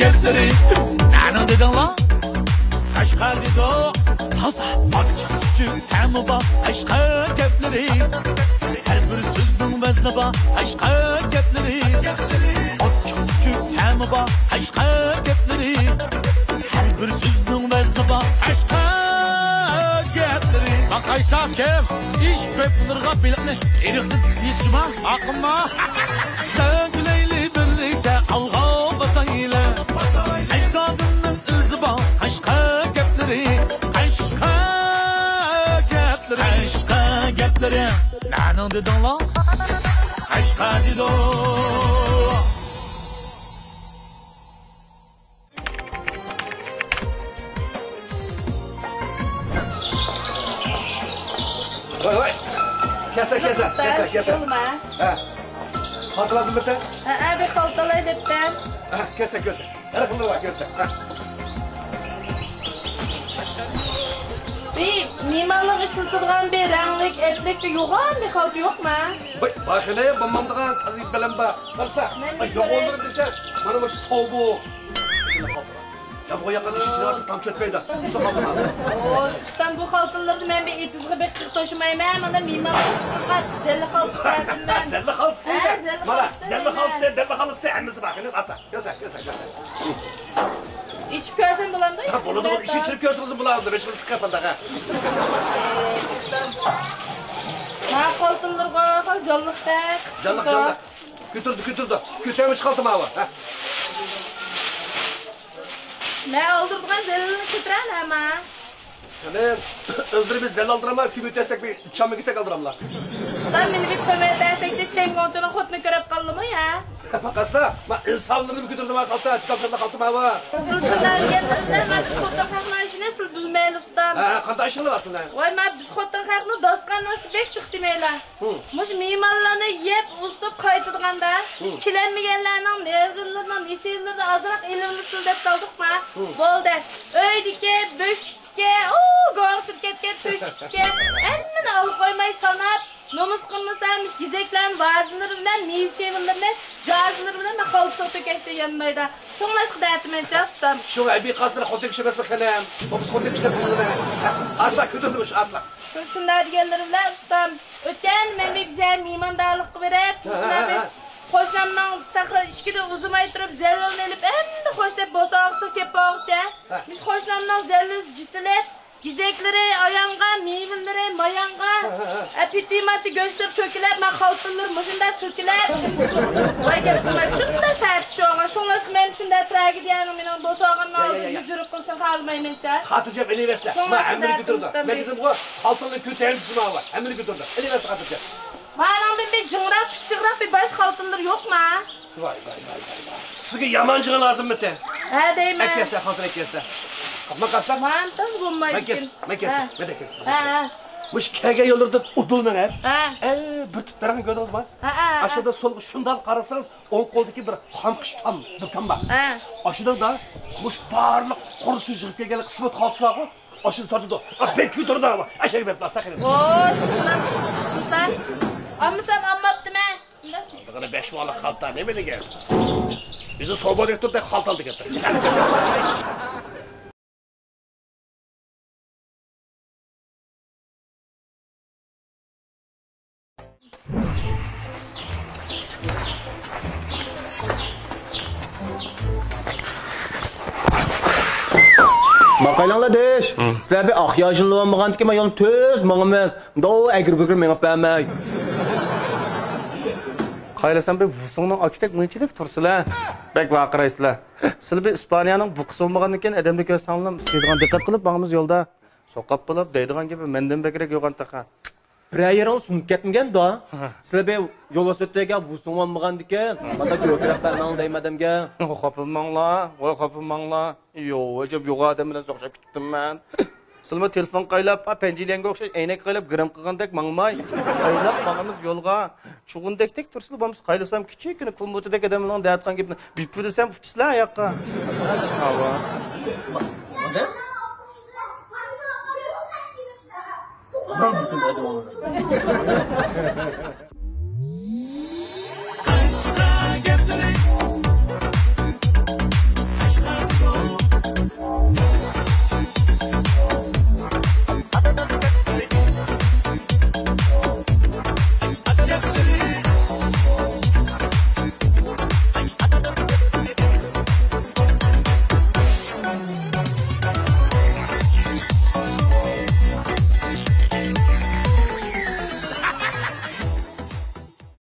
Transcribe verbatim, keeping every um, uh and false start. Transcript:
گەپلىرى نەنىڭ دېدىڭلار؟ قەشقەر دېدۇق. تازا. ئاچچىق چۈچۈك تەمى بار قەشقەر گەپلىرى. ھەر بىر سۆزنىڭ ۋەزنى بار قەشقەر گەپلىرى. ئاچچىق چۈچۈك تەمى بار قەشقەر گەپلىرى. ھەر بىر سۆزنىڭ ۋەزنى بار قەشقەر گەپلىرى. باقايسا كىم؟ ئىش كۆپ بولۇرغا بېلىقنى ئېرىقتىن تۇتۇپ يېسىچۇما؟ ئاقىمما. سۆزلەيلى بىرلىكتە ئالغا باسايلى. ئەجدادىمنىڭ ئىزى بار قەشقەر گەپلىرى. قەشقەر گەپلىرى. قەشقەر گەپلىرى. نەنىڭ دېدىڭلار؟ قەشقەر دېدۇق. ۋاي، ۋاي. كەلسە، كەلسە، كەلسە، كەلسە. ھە. خالتا لازىم بىر تە؟ ھە، ھە، بىر خالتا ئالاي دەپتىم. ھە، كەلسە، كەلسە. ھەر خىللىرى بار، كەلسە. ھە. بىر مېھمانلارغا ئىشلىتىدىغان بىر رەڭلىك، ئەپلىك بىر يوغان بىر خالتا يوقما؟ ۋاي، بار خېنىم، بولمامدىغان تازا بەلەم بار. قارىسا، مەن بىر يوغانلىرى كۆرەي دېسە، مانا مۇشۇ ساۋۇ. يا بۇ ياققا ئىشى چىقىرسا تامچا ئۆتمەيدۇ. ئۇستا خالتا. ئوي، ئۇستام، بۇ خالتىلىرىنى مەن بىر ئېتىزغا بېقىپ توشۇمايمەن. مانا مېھمانلار ئىشلىتىدىغان زەللە خالتا بەردىم مەن. زەللە خالتىسى. ھە، زەللە مانا خالتىسى. زەللە خالتىسى، زەللە خالتىسى ھەممىسى بار خېنىم. ئاسا. كەلسە، كەلسە، كەلسە. ئىچىپ كۆرسەم بولامدۇ؟ ھە، بولىدۇ، بولىدۇ. ئىچىپ كۆرسىڭىز بولىدۇ. بىر ئىشىڭىز چىقىپ قالدى، ھە. ئەي، ئۇستام. مانا قالتىنلىرىغا خېلى جانلىق بەك. جانلىق، جانلىق. كۆتۈردى، كۆتۈردى. كۆتەرمە چىقالتى ماۋۇ، ھە. مەن ئالدۇرىدىغان زېلىنى كۆتۈرەن، ھەمە. قېنى، ئۆزلىرىمىز زەل ئالدۇراملا، كۆمۈر تەسلەك بىر چامما كېسەك ئالدۇراملا. ئۇستا، مېنى بىر كۆمۈر تەسلەكچى چېمگوڭچىنىڭ خوتۇنى كۆرۈپ قالدىمۇ يا؟ باقاسىلا، ما ئىنسانلىرىنى كۆتۈردى ما قالتا، چىقاپ سەتلا قالتا ماۋا. سىز شۇنداق دېگەنلىرىڭىزدە، ما بىز خوتۇن خەقنىڭ ئىشىنى سىز بىلمەيلى ئۇستا. ھە، قانداق ئىشىڭلار ئەسلىدە؟ ۋاي، ما بىز خوتۇن خەقنىڭ داستىخاننىڭ ئىشى بەك جىق دېمەيلا. ھە. مۇشۇ مېھمانلارنى يەپ ئۇزىتىپ قايتىدىغاندا، ھە، مۇشۇ كېلەلمىگەنلەرنىڭ نېرۋىلىرىنىڭ، نېسىلىرىنى ئازراق ئېلىۋېلىسىلە دەپ سالدۇقما. ھە. بولدى. ئۆيدىكى بۆشۈك ئۇ گوڭسىپ كەتكەن تۆشۈككە ھەممىنى ئالا قويماي ساناپ، نومۇس قىلمىسا، مۇشۇ گېزەكلەرنى ۋازىلىرى بىلەن، مېۋە-چېۋىلىرىنى جازىلىرى بىلەن خالتىسىغا تۆكەشتە يانمايدۇ. شۇڭلاشقا دەتىمەنچە، ئۇستام. شۇڭا ئەبىي قاسىر خوتەن كىشى ئەمەسمۇ خېنىم. بۇ بىز خوتەن كىشىلەر بىلىدۇ. ئاسلا كۆتۈردى مۇشۇ ئاسلا. شۇ شۇنداق دېگەنلىرى بىلەن، ئۇستام. ئۆتكەن مەن بىر كىشى مېھماندارلىققا بېرىپ، ھە، مۇشۇنداق ھە، بىر ھە. قوشنامنىڭ تېخى ئىشىكىدە ئۇزىماي تۇرۇپ، زەللىنى ئېلىپ، ئەمدى خوش دەپ بوساغىسىغا كېلىپ بولغۇچە. ھە. مۇشۇ قوشنامنىڭ زەللىسى جىتىلىپ، گېزەكلىرى ئاياڭغا، مېۋىلىرى ماياڭغا، ھە، ھە، ھە. ئە، پىتى-ماتى گۆشلىرى تۆكۈلۈپ، ما قالتىنلىرى مۇشۇنداق سۆكۈلۈپ. ۋاي گەپ قىلماي، شۇنداق سەتى شۇڭا. شۇڭلاشقا مەن شۇنداق تراگېدىيەنىڭ مېنىڭ بوساغامنىڭ يا، يا، ئالدىدا يا، يا. يۈز يۈرۈپ قىلىشىنى خالىمايمەنچە. خاتىرجەم ئېلىۋەرسىلە. ما شۇنداق ھەممىنى كۆتۈرىدۇ. مەن دېدىمغۇ، قالتىنلىرى كۆتەرمىسىز ماۋۇ. ھەممىنى كۆتۈرىدۇ. ئېلىۋەرسىلە خاتىرجەم. مانىڭدىن بىر جىڭراق، پىششىقراق بىر باش قالتىنلىرى يوقما؟ ۋاي، ۋاي، ۋاي، ۋاي، ۋاي. سىزگە يامان جىڭى لازىممىتى؟ ھە دەيمەن. ئەكەلسە، خاتىرە ئەكەلسە. قاپما قاستا. مانتىڭ بولمايدىكەن. مەن كەس-، مەن كەس-، ھە. مەن كەس. ھە، ھە. مۇشۇ كەلگەن يوللىرىدىن ئۇدۇل مېڭىپ. ھە. ئەي، بىر تۈپ دەرەخنى كۆردىڭىزمۇ؟ ھە، ھە، ھە. ئاشۇدا سولغا شۇنداق قارىسىڭىز، ئوڭ قولدىكى بىر خام قىشتان دۇكان بار. ھە. ئاشۇدا مۇشۇ بارلىق قۇرۇسى يىغىپ كەلگەن قىسمەت خالتىسىغۇ. ئاشۇدا ساتىدۇ. ئا، بەك كۆتۈردى ئاۋۇ. ئەشەگە بېرىپ بارسا قېنى. ۋوي، شۇنىسىلا، شۇنىسىلا. ئالمىسام ئالماپتىمەن. دېگەنە بەش ماللىق خالتا نېمە دېگەن؟ ئۆزى سوبودەك تۇردى، خالتا ئالدى كەتتى. باقايلىڭلار دېيىش. ھە. سىلەر بىر ئاق ياژىنلىۋالمىغاندىكىن، مەن يولنى تۈز ماڭىمىز. مۇنداق ئەگرى-بۈگرى مېڭىپ بەرمەي. قايلىسام بىر ۋۇسۇڭنىڭ ئاكىتەك مۇنچىلىك تۇرسىلە. بەك ۋارقىرايسىلە. سىلى بىر ئىسپانىيەنىڭ بۇقىسى بولمىغاندىكىن، ئادەمنى كۆرسەڭلار سۆيىدىغان دىققەت قىلىپ ماڭىمىز يولدا. سوقاپ بولۇپ دەيدىغان گېپى مەندىن بەكرەك يوغان تېخى. بىرەر يېرىڭ سۇنۇپ كەتمىگەندۇ؟ ھە. سىلى بىر يولۋاس ئۆتۈگەن ۋۇسۇڭ بولمىغاندىكىن، مانا گۆكىرەپ بەرمەڭ دەيمەن ئادەمگە. خاپىماڭلار، ۋاي خاپىماڭلار. يو، ئەجەب يوغان ئادەم بىلەن سوقۇشۇپ كېتىپتىم مەن. سىلىمۇ تېلېفون قايلاپ، پەنجىلەنگە ئوخشاش ئەينەك قايلاپ گىرىم قىلغاندەك ماڭماي، ئايلاپ ماڭىمىز يولغا. چۇغۇندەكتەك تۇرسىلا بولمىسا، قايلىسام كىچىككىنە كۇمۇتىدەك ئادەمنىڭ دەۋاتقان گېپىنى بىپپىدىسەم ئۇچىسىلا ئاياققا. ئاۋا.